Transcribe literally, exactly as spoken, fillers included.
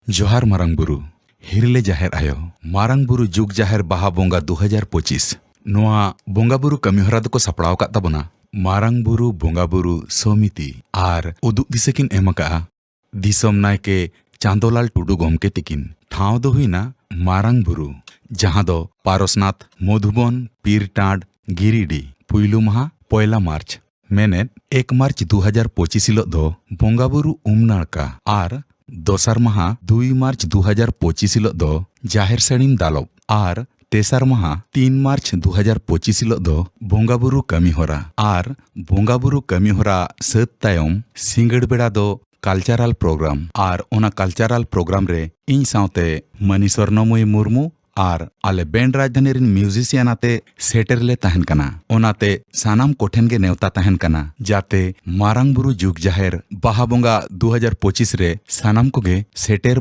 ᱡᱚᱦᱟᱨ ᱢᱟᱨᱟᱝ ᱵᱩᱨᱩ, ᱦᱤᱨᱞᱟᱹ ᱡᱟᱦᱮᱨ ᱟᱭᱳ, ᱢᱟᱨᱟᱝ ᱵᱩᱨᱩ ᱡᱩᱜᱽ ᱡᱟᱦᱮᱨ ᱵᱟᱦᱟ ᱵᱚᱸᱜᱟ ᱫᱩ ᱦᱟᱡᱟᱨ ᱯᱚᱸᱪᱤᱥ᱾ ᱱᱚᱣᱟ ᱵᱚᱸᱜᱟ ᱵᱩᱨᱩ ᱠᱟᱹᱢᱤ ᱦᱚᱨᱟ ᱫᱚᱠᱚ ᱥᱟᱯᱲᱟᱣ ᱟᱠᱟᱫ ᱛᱟᱵᱚᱱᱟ ᱢᱟᱨᱟᱝ ᱵᱩᱨᱩ ᱵᱚᱸᱜᱟ ᱵᱩᱨᱩ ᱥᱚᱢᱤᱛᱤ ᱟᱨ ᱩᱫᱩᱜ ᱫᱤᱥᱟᱹ ᱠᱤᱱ ᱮᱢ ᱟᱠᱟᱫᱼᱟ ᱫᱤᱥᱚᱢ ᱱᱟᱭᱠᱮ ᱪᱟᱸᱫᱚᱞᱟᱞ ᱴᱩᱰᱩ ᱜᱚᱢᱠᱮ ᱛᱤᱠᱤᱱ᱾ ᱴᱷᱟᱶ ᱫᱚ ᱦᱩᱭᱱᱟ ᱢᱟᱨᱟᱝ ᱵᱩᱨᱩ, ᱡᱟᱦᱟᱸ ᱫᱚ ᱯᱟᱨᱚᱥᱱᱟᱛᱷ, ᱢᱚᱫᱷᱩᱵᱚᱱ, ᱯᱤᱨᱴᱟᱸᱰ, ᱜᱤᱨᱤᱰᱤ᱾ ᱯᱩᱭᱞᱩ ᱢᱟᱦᱟ ᱯᱚᱭᱞᱟ ᱢᱟᱨᱪ, ᱢᱮᱱᱮᱫ ᱮᱠ ᱢᱟᱨᱪ ᱫᱩ ᱦᱟᱡᱟᱨ ᱯᱚᱸᱪᱤᱥ ᱦᱤᱞᱚᱜ ᱫᱚ ᱵᱚᱸᱜᱟ ᱵᱩᱨᱩ ᱩᱢ ᱱᱟᱲᱠᱟ ᱟᱨ ᱫᱚᱥᱟᱨ ᱢᱟᱦᱟ ᱫᱩᱭ ᱢᱟᱨᱪ ᱫᱩ ᱦᱟᱡᱟᱨ ᱯᱚᱸᱪᱤᱥ ᱦᱤᱞᱚᱜ ᱫᱚ ᱡᱟᱦᱮᱨ ᱥᱟᱹᱲᱤᱢ ᱫᱟᱞᱚᱵ ᱟᱨ ᱛᱮᱥᱟᱨ ᱢᱟᱦᱟ ᱛᱤᱱ ᱢᱟᱨᱪ ᱫᱩ ᱦᱟᱡᱟᱨ ᱯᱚᱸᱪᱤᱥ ᱦᱤᱞᱚᱜ ᱫᱚ ᱵᱚᱸᱜᱟ ᱵᱩᱨᱩ ᱠᱟᱹᱢᱤ ᱦᱚᱨᱟ᱾ ᱟᱨ ᱵᱚᱸᱜᱟ ᱵᱩᱨᱩ ᱠᱟᱹᱢᱤ ᱦᱚᱨᱟ ᱥᱟᱹᱛ ᱛᱟᱭᱚᱢ ᱥᱤᱸᱜᱟᱹᱲ ᱵᱮᱲᱟ ᱫᱚ ᱠᱟᱞᱪᱟᱨᱟᱞ ᱯᱨᱳᱜᱨᱟᱢ᱾ ᱟᱨ ᱚᱱᱟ ᱠᱟᱞᱪᱟᱨᱟᱞ ᱯᱨᱳᱜᱨᱟᱢ ᱨᱮ ᱤᱧ ᱥᱟᱶᱛᱮ ᱢᱟᱹᱱᱤ ᱥᱚᱨᱱᱚᱢᱚᱭᱤ ᱢᱩᱨᱢᱩ ᱟᱨ ᱟᱞᱮ ᱵᱮᱱᱰ ᱨᱟᱡᱽᱫᱷᱟᱱᱤ ᱨᱮᱱ ᱢᱤᱣᱡᱤᱥᱤᱭᱟᱱ ᱟᱛᱮ ᱥᱮᱴᱮᱨ ᱞᱮ ᱛᱟᱦᱮᱱ ᱠᱟᱱᱟ᱾ ᱚᱱᱟᱛᱮ ᱥᱟᱱᱟᱢ ᱠᱚᱴᱷᱮᱱ ᱜᱮ ᱱᱮᱣᱛᱟ ᱛᱟᱦᱮᱱ ᱠᱟᱱᱟ, ᱡᱟᱛᱮ ᱢᱟᱨᱟᱝ ᱵᱩᱨᱩ ᱡᱩᱜᱽ ᱡᱟᱦᱮᱨ ᱵᱟᱦᱟ ᱵᱚᱸᱜᱟ ᱫᱩ ᱦᱟᱡᱟᱨ ᱯᱚᱸᱪᱤᱥ ᱨᱮ ᱥᱟᱱᱟᱢ ᱠᱚᱜᱮ ᱥᱮᱴᱮᱨ